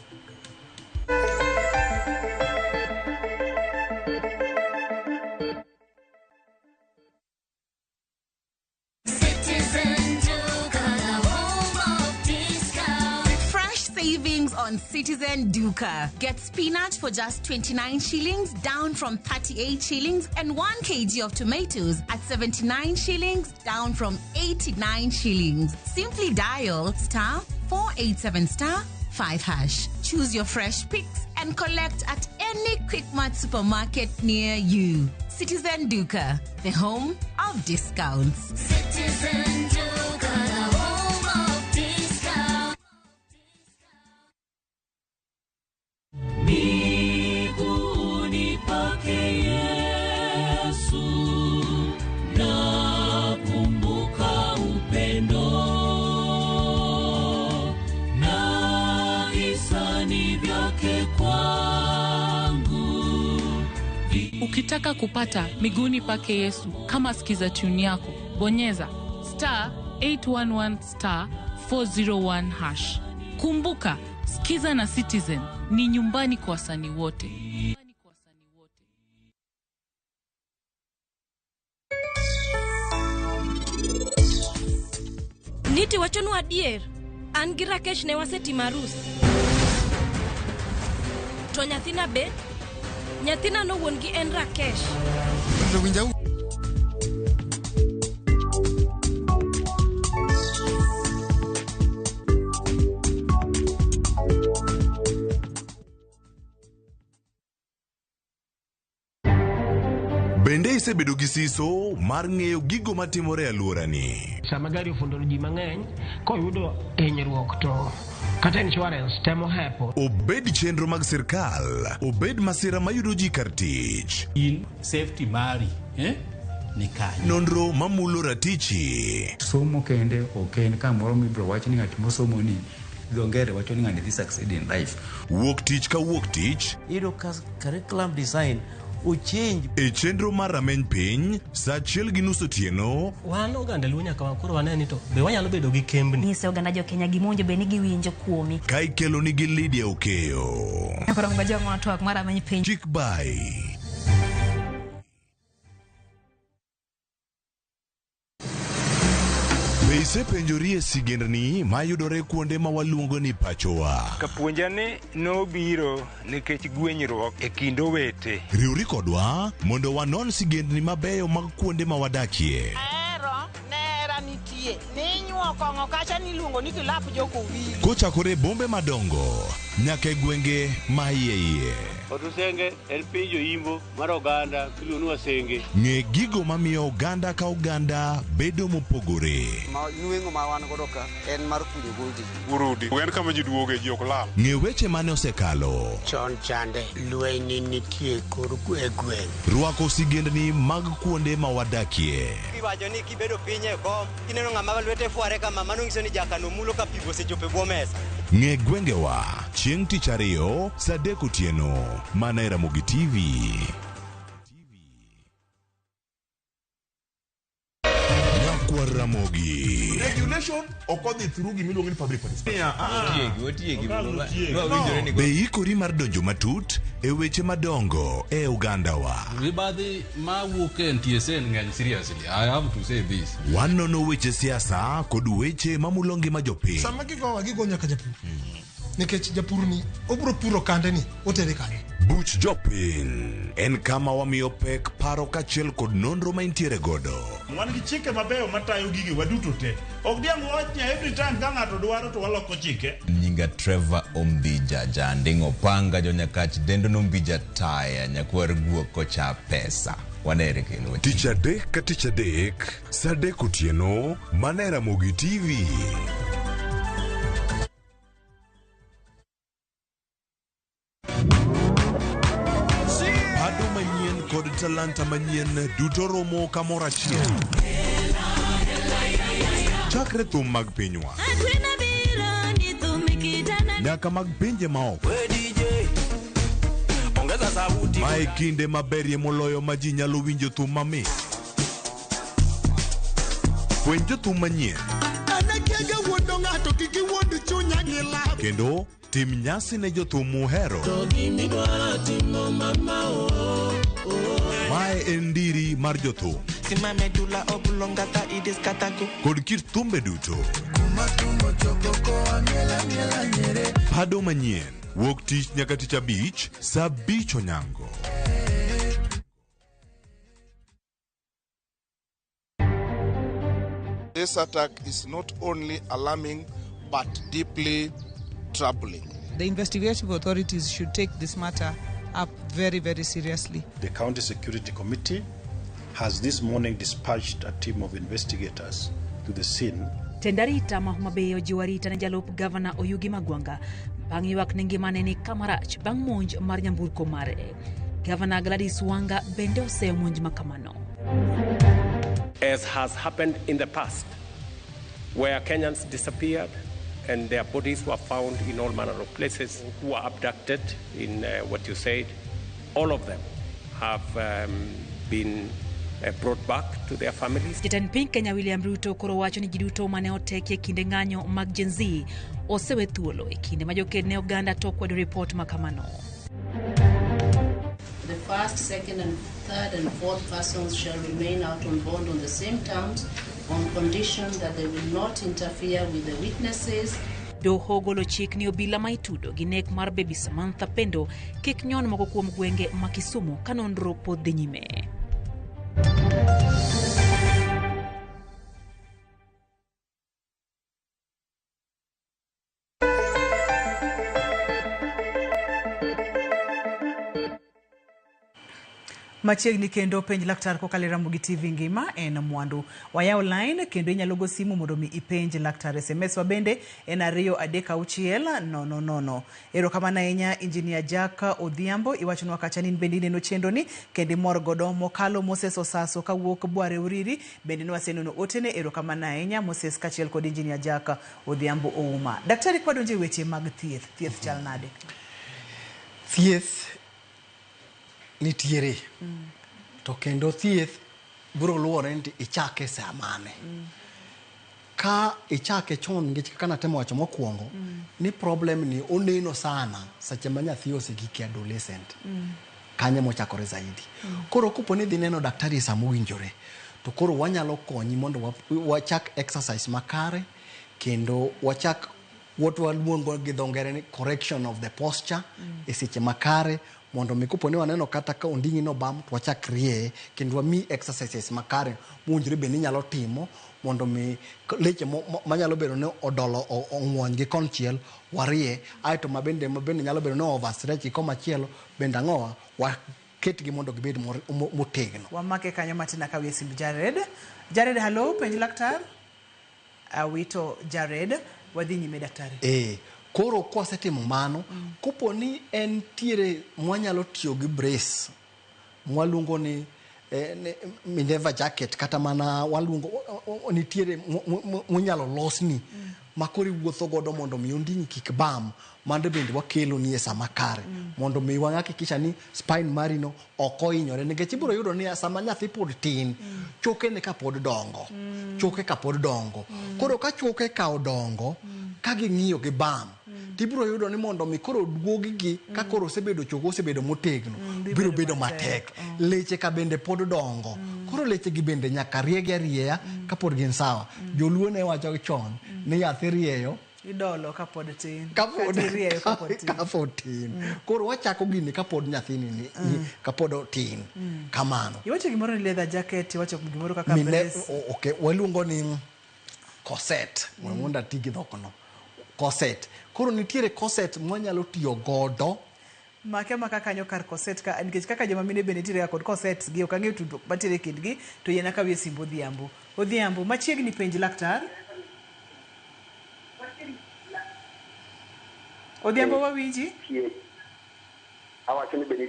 Citizen Duka, the home of discount. Fresh savings on Citizen Duka. Get spinach for just 29 shillings, down from 38 shillings, and 1 kg of tomatoes at 79 shillings, down from 89 shillings. Simply dial *487*5#. Choose your fresh picks and collect at any Quickmart supermarket near you. Citizen Duka, the home of discounts. Citizen Duka, the home of discount. Miguuni pake Yesu nakumbuka upendo na hisani vyake kwangu. Ukitaka kupata miguuni pake Yesu kama skiza tune yako, bonyeza *811*401#. Kumbuka Skiza na Citizen ni nyumbani kwa wasanii wote. Niti wachonu adier, an gi Rakesh ne wasetimo arus. To nyathina be? Nyathina no wuon gi en Rakesh. Bende isebedo gi siso mar ng'eyo gigo matimore e alworani? Sama gari ofundo ji mang'eny, koyudo hinyruok to kata insurance temo hepo. Obed chenro mag sirkal, obed masira mayudo ji kar tich. In safety mari, eh? Ni kanye? Nonro mamulo ratichi. Somo kende ok en kamoro mibiro wach ni ng'at mosomo ni dho ngere wacho ni ng'ani dhi succeed in life. Wuok tich ka wuok tich. Iyudo ka curriculum design ochange. E chenro mar rameny piny, saa achiel gi nus otieno. Wan oganda Luo nyaka koro wane ni to be wanyalo bedo gi kembni. Nyise oganda jo Kenya gima owinjo bed ni giwinjo kuomi. Ka ikelo nigi Lydia Okeyo. Koro ng'awa twak mar rameny piny. Chik bai. Be isepenjori e sigendni mayudore kuonde ma waluongo ni pachowa? Kapuonja ni nobiro nikech gwenyruok e kind owete. Riwri kodwa mondo wanon sigendni mabeyo mag kuonde ma wadakie. Ahero nera nitie ninyuo kong'o kacha niluongo ni kilap jokowili. Kochakore e bombe madongo nyaka e gwenge ma iye iye. Otusenge en piny joimbo mar oganda miluongo ni Wasenge. Ng'e gigo mamiyo oganda ka oganda bedo mopogore. Ma nweng'o ma wan godo ka en mar kunyo goldi. Urudi en kama ji duoge ji ok lal. Ng'e weche mane osekalo. Chon chande lweny nitie kor e gweng'. Rwako sigendni mag kuonde ma wadakie. Iwacho ni kibedo piny e kom kineno ng'ama lwete fware kama mano nyiso ni jakano mulo ka pi osechopo e bwo mesa. Ng'e gwengewa chieng' tich ariyo saa adek otieno mana e Ramogi TV. Nyakwar Ramogi. Regulation ok odhi through gimiluongo ni public participation. Otiegi, otiegi. Be ikori mar donjo matut e weche madongo e ogandawa? Mibadhi mawuok e NTSA ng'eny seriously. I have to say this. Wanono weche siasa kod weche mamulo ngima jopiny. Sama gigowa gigo nyaka japur. Nikech japur ni obiro puro kande ni otere kanye. Buch jopiny en kama wamiyo pek paro kaachiel kod nonro ma intiere godo. Wan gi chike mabeyo matayo gigi waduto te. Ok diang' wawach ni every time ka ng'ato dwaro to waloko chike. Nyinga Trevor Ombija Janding'o Panga Jonyakach Dendo Nombija Taya Nyakwar Guok Kocha Pesa. Wanere kendo. Tich adek ka tich adek, saa adek otieno, mana e Ramogi TV. Pado manyien kod talanta manyien duto romo kamoro achiel. Chakre thum mag pinywa nyaka mag pinje maoko. Mae kinde maberie moloyo ma ji nyalo winjo thum mamit. Fweny jothum manyien Anakiaga wuondo ng'ato kik iwuond chunya gi lab. kendo tim nyasi ne jothum muhero. Mae en ndiri mar jothum kod kit thumbe duto. Pado manyien wuok tich nyaka tich abich saa abich onyango. This attack is not only alarming but deeply troubling. The investigative authorities should take this matter up very, very seriously. The County Security Committee has this morning dispatched a team of investigators to the scene. Tend arita ma Homa Bay ojiwo arita ne jalup gavana Oyugi Magwanga bang' ywak ni ngimane ni kama rach bang' monj mar nyamburko mare. Gavana Gladys Wanga bende oseyo monj ma kamano. As has happened in the past, where Kenyans disappeared and their bodies were found in all manner of places, who were abducted in what you said, all of them have been brought back to their families. Jatend piny Kenya William Ruto koro wacho ni ji duto mane oteki e kinde ng'anyo mag Gen Z osewe thuolo e kinde ma joked ne oganda to kwedo ripot ma kamano. The first, second, and third and fourth persons shall remain out on bond on the same terms on condition that they will not interfere with the witnesses. Doho ogolo chik ni obila ma itudo gi nek mar Baby Samantha Pendo kik nyon moko kuom gwenge ma Kisumu ka nonro pod dhi nyime. Machiegni kendo penj laktar kokalo e Ramogi TV ngima en mwandu. Wayawo line kendo inyalo go simu mondo mi ipenj laktar. SMS wa bende en 2 3 6 0 0. Erokamano ahinya Engineer Jack Odhiambo, iwachonwa kacha ni in bende ineno chenro ni kendo imor godo. Mokalo Moses Osaso kawuok Bware Uriri bende nwaseneno otene. Erokamano ahinya Moses kaachiel kod Engineer Jack Odhiambo Ouma. Daktari, kwadonjo e weche mag thieth, thieth chal nade? Thieth nitiere to kendo thieth biro luwore ni ichake sa mane. Ka ichake chon, nikech kaka natemo wacho mokwongo ni problem ni oneno sana seche ma nyathi osegik e adolescent, kanyo mochakore zaidi. Koro kopo ni idhi neno daktari e sama owinjore, to koro wanyalo konyi mondo wachak exercise makare kendo wachak what waluongo gi dho ngere ni correction of the posture e seche makare, mondo mi kopo ni waneno kata ka onding'i nobam to wachak rieye kendo wami exercises makare mowinjore bed ni inyalo timo mondo mi leche manyalo bedo ni odolo ong'wony gi konchiel warie, aeto mabende nyalo bedo ni overstretch gi komachielo bende ang'owa waketgi mondo gibed motegno. Wamake kanyo matin akawie simb Jared. Jared, hello, penj laktar. Awito Jared, wadhi nyime daktari. Koro kwasetimo mano, kopo ni en tiere mwanyalo tiyo gi brace mwaluongo ni Minerva jacket, kata mana waluongo nitiere mwanyalo losni ma koro iwuotho godo mondo mi onding'i kik bam, mano bende wakelo ni e sama kare mondo mi wahakikisha ni spine mari no ok ohinyore, nikech ibiro yudo ni sama nyathi pod tin, chokene ka pod dongo, choke ka pod dongo. Koro ka choke ka odongo, ka ging'iyo gi bam, tibiro yudo ni mondo mi koro duogi ka koro osebedo choke osebedo motegno, biro bedo matek. Leche ka bende pod dongo, koro leche gi bende nyaka riegi arieya kapod gin sawa. Joluo ne wacho chon ni yath irieyo idolo kapod tin, kapod tin. Koro wachako gini kapod nyathini ni kapod otin kamano. Iwacho gimoro ni leather jacket, iwacho gimoro kaka brace. Okay, waluongo ni corset, mondo ati gi dhokno. Corset. Koro nitiere corset mwanyalo tiyo godo. Make maka kanyo kar corset ka, nikech kaka joma mine bende nitiere kod corsets gi, ok ang'eyo tudruok mantiere kindgi, to yiena kawie simb Odhiambo. Odhiambo, machiegni penj laktar. Odhiambo, wawinji? Awacho ni bende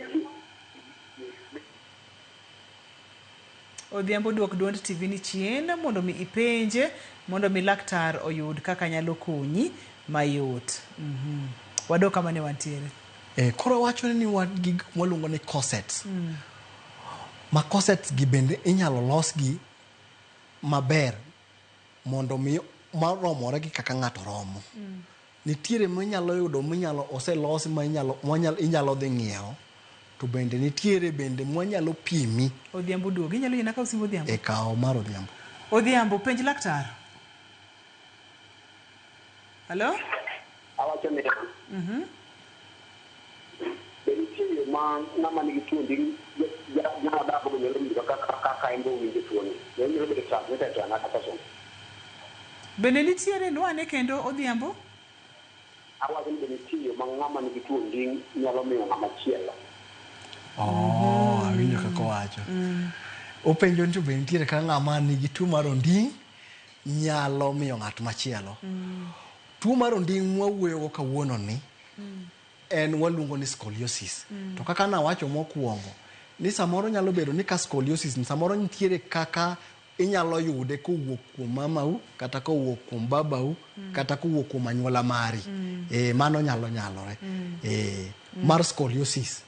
Odhiambo, duok duond TV ni chien mondo mi ipenje, mondo mi laktar oyud kaka nyalo konyi mayot. Wadok kama ne wantiere. Koro wacho ni wan gi gik mwaluongo ni corsets. Ma corsets gi bende inyalo losgi maber mondo mi maromore gi kaka ng'ato romo. Nitiere minyalo yudo minyalo oselosi ma inyalo dhi ng'iewo, to bende nitiere bende mwanyalo pimi. Odhiambo duogi, inyalo yiena kawo simb Odhiambo? E kawo mar Odhiambo. Odhiambo, penj laktar. Hello? Awacho ni be nitie yo ma ng'ama nigi tuo onding' joma dak go nyalo winjo kaka en be owinjo tuoni? Be onyalo bedo transmitted to another person? Bende nitiere nwane kendo Odhiambo? Awacho ni be nitie yo ma ng'ama nigi tuo onding' nyalo miyo ng'ama chielo. Awinjo kaka owacho. Openjo ni to be nitiere ka ng'ama nigi tuo mar onding' nyalo miyo ng'at machielo. Tuo mar onding' mwawuoyogo kawuono ni en waluongo ni scoliosis. To kaka nawacho mokwongo ni samoro nyalo bedo ni ka scoliosis ni samoro nitiere kaka inyalo yude kowuok kuom mamau kata kowuok kuom babau kata kowuok kuom anyuola mari. Mano nyalo nyalore. Mar scoliosis.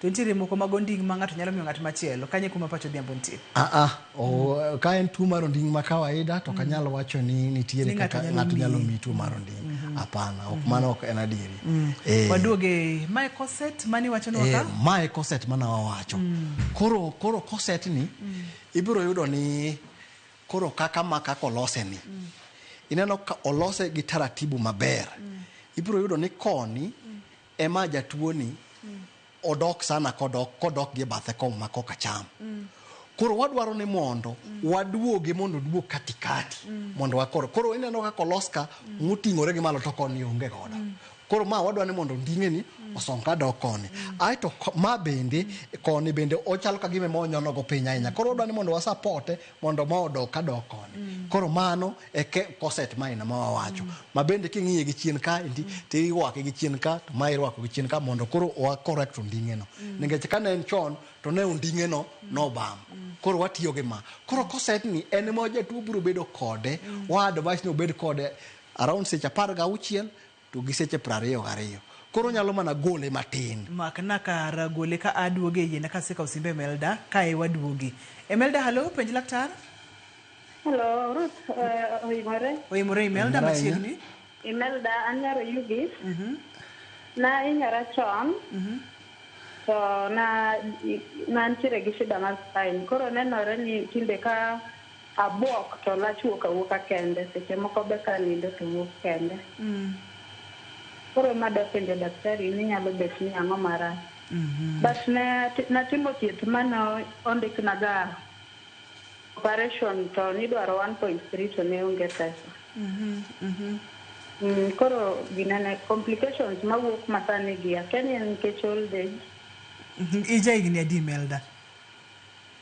To nitiere moko mag onding' ma ng'ato nyalo miyo ng'at machielo. Kanye kuma pacho Odhiambo nitie? Ah, ah, ka en tuo mar onding' ma kawaida to ok anyal wacho ni nitiere Ni ng'ato kaka nyalo ng'ato nyalo miyi. miyi tuo mar onding'. Hapana, ok mano ok en adieri. Waduoge mae corset mani wachonwa ka? Mae corset mana wawacho. Koro corset ni ibiro yudo ni koro kaka ma kaka olose ni. Ineno ka olose gi taratibu maber. Ibiro yudo ni koni ema jatuo ni odok sana kodok gi bathe kom ma koka cham. Koro wadwaro ni mondo waduoge mondo oduog katikati mondo wakoro. Koro ineno kaka olos ka moting'ore gi malo to koni onge godo. Koro ma wadwaro ni mondo onding'e ni osong ka dok koni. Aeto ma bende koni bende ochalo ka gima ema onyono go piny ahinya. Koro wadwaro ni mondo wasapote mondo ma odok ka dok koni. Koro mano e corset maina ma wawacho. Ma bende king'iye gi chien ka endi to irwake gi chien ka to ma irwako gi chien ka mondo koro wa correct onding'e no. Nikech kane en chon to ne onding'e no nobam. Koro watiyo gi ma. Koro corset ni en ema jatuo biro bedo kode. Wa advise ni obed kode around seche 16 to gi seche 22. Koro nyalo mana gole matin. Makna kar gole ka aduoge e yiena kasekawo simbe Emelda kae waduogi. Emelda, hello, penj laktar. Hello, Ruth, oimore. Oimore Imelda Oimore ahinya. machiegni. Imelda, an nyar Oyugis. Na hinyora chon, to na nantiere gi shida mar spine. Koro nenore ni tinde ka abuok to lach wuok awuoka kende, seche moko be ka nindo to wuok kende. Koro ema adwa penjo daktari ni nyalo bet ni ang'o marach. But ne natimo thieth mane ondikna ga operation to nidwaro 1.3 to ne onge pesa. Koro ginene complications mawuok masani gi akia ni en nikech old age. Ija higni adi Imelda?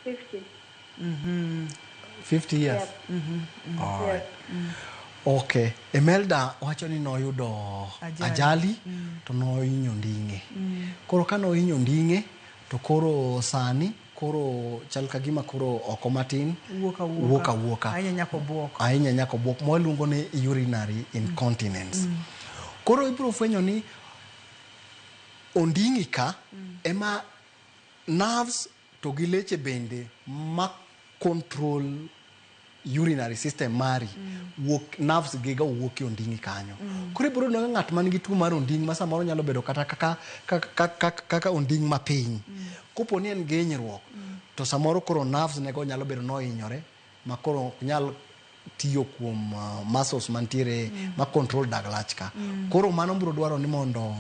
50. 50 years. Yep. All right. Yes. Okay. Imelda wacho ni noyudo Ajali. ajali to nohinyo onding'e. Koro ka nohinyo onding'e to koro sani koro chal ka gima koro oko matin Wuok awuoka. wuok awuoka. Ahinya nyaka obuok. Ahinya nyaka obuok ma waluongo ni urinary incontinence. Koro ibiro fwenyo ni onding'i ka ema nerves to gi leche bende ma control urinary system mari wuok nerves gi ga wuok e onding'i kanyo. Koro ibiro yudo ka ng'at man gi tuo mar onding' ma samoro nyalo bedo kata kaka onding' mapiny. Kopo ni en gi hinyruok to samoro koro nerves nego nyalo bedo nohinyore ma koro ok nyal tiyo kuom muscles mantiere ma control dag lach ka. Koro mano biro dwaro ni mondo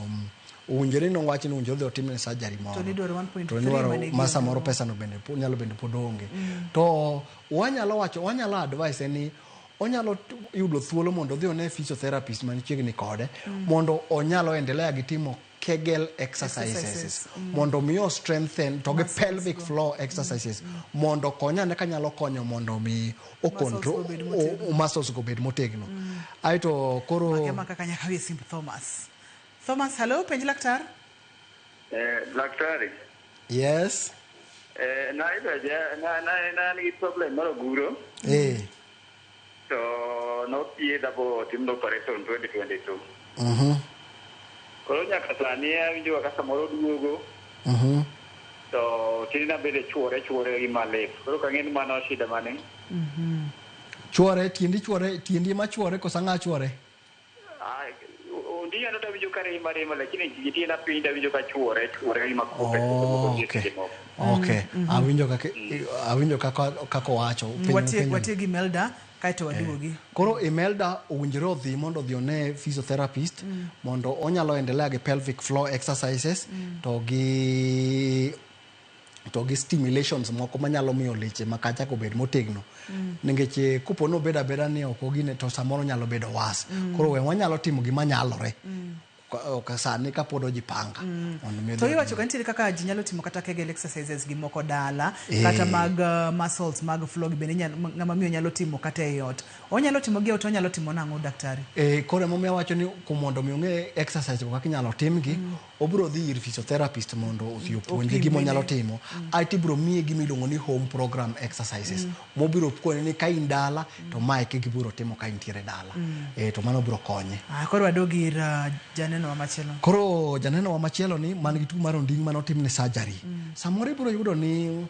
owinjore ni owach ni owinjore odhi otimne surgery moro. To nidwaro 1.3 To nidwaro mane ma samoro gionge. pesa no bende nyalo bende pod onge. To wanyalo wacho wanyalo advise ni onyalo yudo thuolo mondo odhi one physiotherapist manchiegni kode mondo onyalo endelea gi timo Kegel exercises, Exercises, mondo mi o strengthen to gi Muscles pelvic go. floor exercises mondo konyane kanyalo konyo mondo mi o Muscles control go bed motegno. o muscles go bed motegno. Aeto koro Mage kaka nyaka wi simb Thomas. Thomas, hello, penj laktar. Daktari, yes nayudo na na an gi problem mar oguro to nothiedha botimna operation 2022. Koro nyaka sani awinjo ka samoro duogo to tiendena bende chuore chuore gi malit. Koro ok ang'e ni mano shida mane. Chuore tiendi chuore tiendi ema chuore koso ang'a chuore? Ah, onding'a no tawinjo ka rema rema lakini gi tienda piny tawinjo ka chuore chuore gi makope Okay. Okay. Awinjo kaka owacho. Watie watie gi Imelda kaeto waduogi. Koro Imelda owinjore odhi mondo odhi one physiotherapist mondo onyalo endelea gi pelvic floor exercises to gi stimulations moko manyalo miyo leche ma kacha obed motegno. Nikech kopo ni obedo abeda ni ok ogine to samoro nyalo bedo worse. Koro we wanyalo timo gima nyalore. Ka sani kapod ojipanga. Mondo mi To odhi iwacho ka nitiere kaka ji nyalo timo kata Kegel exercises gi moko dala kata mag muscles mag floor gi bende ng'ama miyo nyalo timo kata e ot. Onyalo timo gi e ot onyalo timo nang'o daktari? Koro emomiyo awacho ni kuom mondo mi ong'e exercise go kaka inyalo timgi, obiro dhi ir physiotherapist mondo odhi opuonje Opimne. gima onyalo timo. Aeto ibiro miye gima iluongo ni home program exercises. Mobiro kone ni ka in dala to mae e gima ibiro timo ka intiere dala. To mano biro konye. Ah, koro wadog ir janeno Janeno wa machielo. Koro janeno wa machielo ni man gi tuo mar onding' mane otimne surgery. Samoro ibiro yudo ni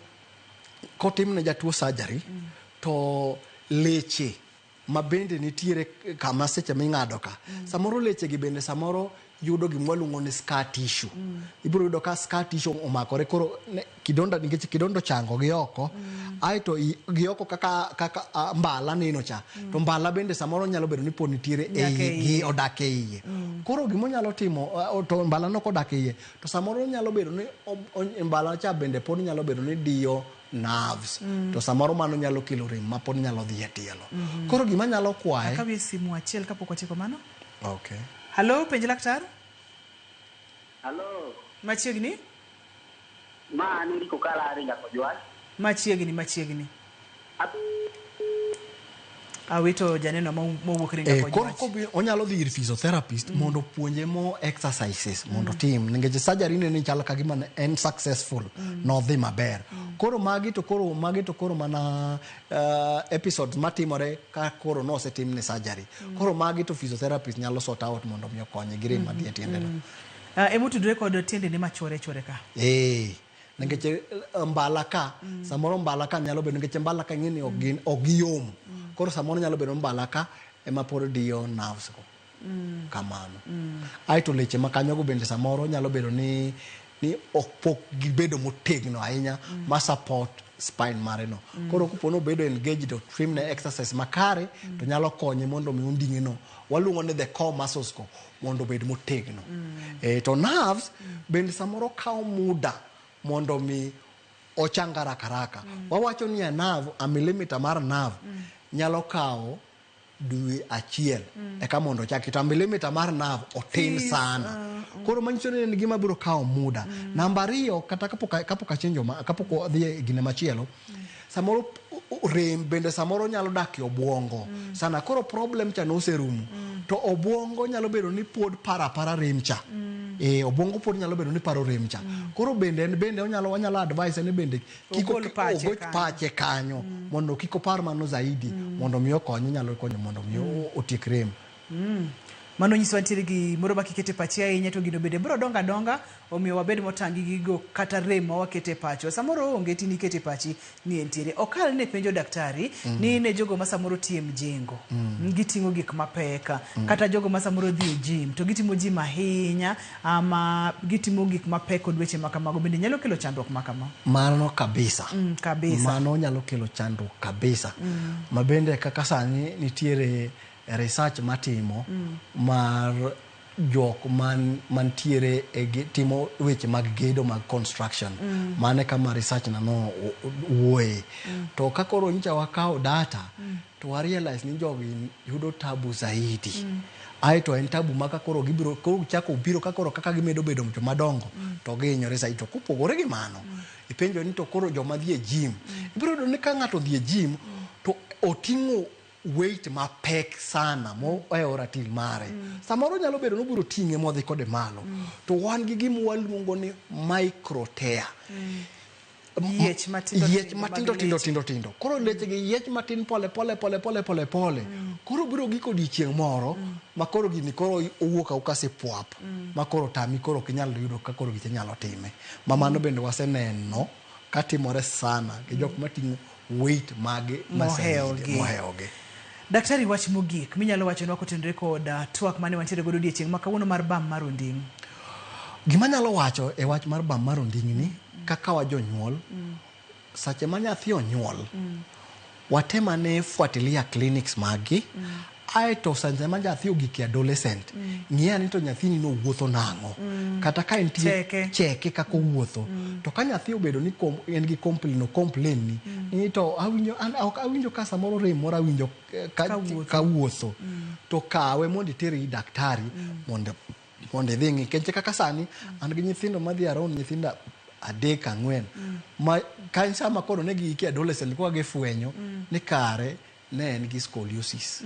kotimne jatuo surgery to leche ma bende nitiere kama seche ming'ado ka. Samoro leche gi bende samoro yudo gima waluongo ni scar tissue. Ibiro yudo ka scar tissue omakore koro ne, kidonda nikech kidonda ochango gi oko. Aeto gi oko kaka mbala neno cha. To mbala bende samoro nyalo bedo ni pod nitiere e Nyaka e iye, gi iye. odak e iye. Koro gima onyalo timo, to mbala no kodak e iye, to samoro nyalo bedo ni mbala cha bende pod nyalo bedo ni diyo nerves. To samoro mano nyalo kelo rem ma pod nyalo dhi e tielo. Koro gima nyalo kwaye. Akawie simu achiel kapok watieko mano. Okay. Hello, penj laktar. Hello. Machiegni? Ma an Eriko Kalari Nyakojwang'. Machiegni, machiegni. Awito janeno mowuok Ringa Koro Kojwach. Onyalo dhi ir physiotherapist mondo opuonje mo exercises mondo otim nikech surgery ne ni chal ka gima ne en successful, nodhi maber. Koro magi to koro mana episodes matimore ka koro nosetimne surgery. Koro magi to physiotherapist nyalo sort out mondo mi okonye gi rem madhi e tiende no. Emotudore kod tiendene machwore chwore ka. Nikech mbala ka samoro mbala ka nyalo bedo nikech mbala ka ing'e ni ok gin ok giyom. Koro samoro nyalo bedo mbala ka ema pod diyo nerves go. Kamano. Aeto leche ma kanyogo bende samoro nyalo bedo ni ok pok gibedo motegno ahinya ma support spine mare no. Koro kopo ni obedo engaged otimne exercise makare to nyalo konye mondo mi onding'e no waluongo ni the core muscles go mondo obed motegno. To nerves bende samoro kawo muda mondo mi ochang haraka haraka. Wawacho ni a nerve, a millimeter mar nerve nyalo kawo dwe achiel eka mondo ochaki, to a millimeter mar nerve otin This, sana. Koro manyiso ni en gima biro kawo muda. Namba ariyo, kata kapok achenjo kapok wadhi e gine machielo, samoro rem bende samoro nyalo dak e obwongo sana. Koro problem cha noserumo to obwongo nyalo bedo ni pod paro apara rem cha. Obwongo pod nyalo bedo ni paro rem cha. Koro bende en bende wanyalo advise ni bende kik Ogol pache ogol kanyo. pache kanyo mondo kik opar mano zaidi, mondo mi okonye, nyalo konyo mondo mi otiek rem. Mano nyiso wantiere gi moro ma kikete pachi ahinya to gino bende biro dongo adonga, omiyo wabed motang' gi gigo kata rem ma wakete pachwa. Samoro onge tin ikete pachi ni entiere. Okal ne penjo daktari ni ne jogo ma samoro tiyo e mjengo, giting'o gik mapek, kata jogo ma samoro dhi e gym to gitimo gym ahinya ama gitimo gik mapek kod weche ma kamago bende nyalo kelo chandruok ma kama. Mano kabisa. Kabisa. Mano nyalo kelo chandruok kabisa. Ma bende kaka sani nitiere research matimo mar jok mantiere e timo weche mag gedo mag construction. Mane kama research na no wuoye. To ka koro nyocha wakawo data to wa realize ni jogi yudo tabu zaidi. Aeto en tabu ma ka koro gibiro koro chako biro ka koro kaka gimedo bedo joma dongo to gihinyore zaidi. To kopogore gi mano, ipenjo ni to koro joma dhi e gym. Ibiro yudo ni ka ng'ato odhi e gym to oting'o weight mapek sana mohewo ratil mare. Samoro nyalo bedo ni obiro ting'e modhi kode malo. To wan gi gima waluongo ni micro tear. Yiech matindo Yiech tindo mag matindo tindo leche. tindo tindo. Koro leche gi yiech matin pole pole pole pole pole pole. Koro biro gik odiochieng' moro ma koro gini koro owuok awuoka sipwap ma koro tami, koro ok inyal yudo ka koro gicha nyalo time. Ma mano bende waseneno katimore sana gi jok mating'o weight magi Mohewogi. mohewogi. Daktari, wach mogik minyalo wachonwa kotenore kod twak mane wantiere godo odiechieng' ma kawuono mar bam mar onding'. Gima anyalo wacho e wach mar bam mar onding' ni kaka wa jonyuol, sache ma nyathi onyuol, watem ane fuatilia clinics maggi. Aeto seche ma nyathi ogik e adolescent, ng'i ane to nyathini nowuotho nang'o. Kata ka entie Cheke. Cheke kaka owuotho. To ka nyathi obedo ni en gi complain, o complain ni to awinjo an ok awinjo ka samoro rem moro awinjo ka Kawuotho. Kawuotho. To kawe mondo itere ir daktari mondo idhi ng'i. Nikech kaka sani an gi nyithindo madhi around nyithindo adek ang'wen ma ka sama koro ne giike adolescent koka gifwenyo ni kare ne en gi scoliosis.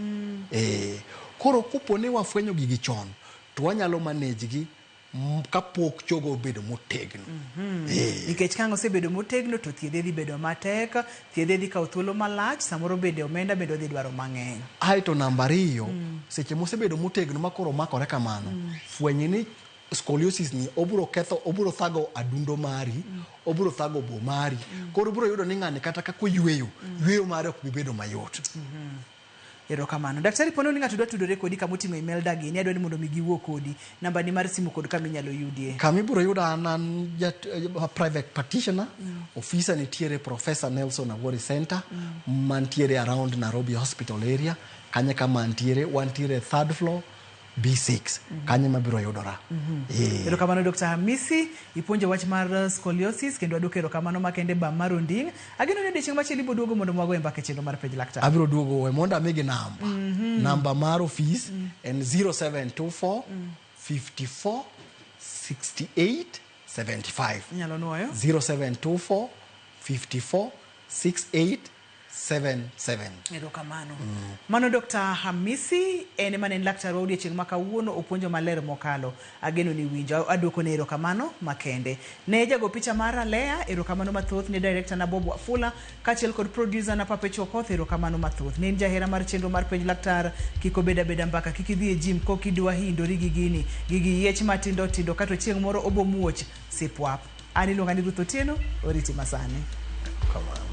Koro kopo ni wafwenyo gigi chon to wanyalo manage gi. Kapok chogo obedo motegno. Nikech ka ang' osebedo motegno to thiedhe dhi bedo matek, thiedhe dhi kawo thuolo malach, samoro bende omenda bende odhi dwaro mang'eny. Aeto namba ariyo, seche mosebedo motegno ma koro omakore kamano, fwenyi ni scoliosis ni obiro ketho, obiro thago adundo mari, obiro thago obo mari. Koro ibiro yudo ni ng'ani kata kaka oyweyo, yweyo mare ok bi bedo mayot. Erokamano. Daktari, pono ni ng'ato dwa tudore kodi kama oting'o Imelda gini, adwa ni mondo mi giwuo kodi. Namba ni mar simu kod kama inyalo yudie. Kama ibiro yuda an an private practitioner, ofisa nitiere Professor Nelson Awori Center, mantiere around Nairobi Hospital area, kanye kama antiere, wantiere third floor, B6, kanye mabiro yudora. Erokamano Dr. Hamisi, ipuonjo wach mar scoliosis kendo aduoko erokamano makende bam mar onding'. Ageno ni odiochieng' machielo ibiro duogo mondo mwago e mbaka e chenro mar Penj Laktar. Abiro duogo, we mondo amigi namba. Namba mar ofis en 0724 54 68 75. Inyalo nuoyo? 0724 54 68 77. Erokamano. Mano Dr. Hamisi, en ema ne en laktar wa odiochieng' ma kawuono opuonjo maler mokalo. Ageno ni winjo. Aduoko ne erokamano makende. Ne jago picha mara Lea, erokamano mathoth. Ne director na Bob Wafula, kaachiel kod producer na Pape Chokoth, erokamano mathoth. Ne en jahera mar chenro mar Penj Laktar, kik obed abeda mbaka, kik idhi e gym kok idwa hindori gi gini. Gigi yiech matindo tindo kato chieng' moro obo muoch sipwap. An iluonga ni Ruth Otieno, oriti masani. Kamano.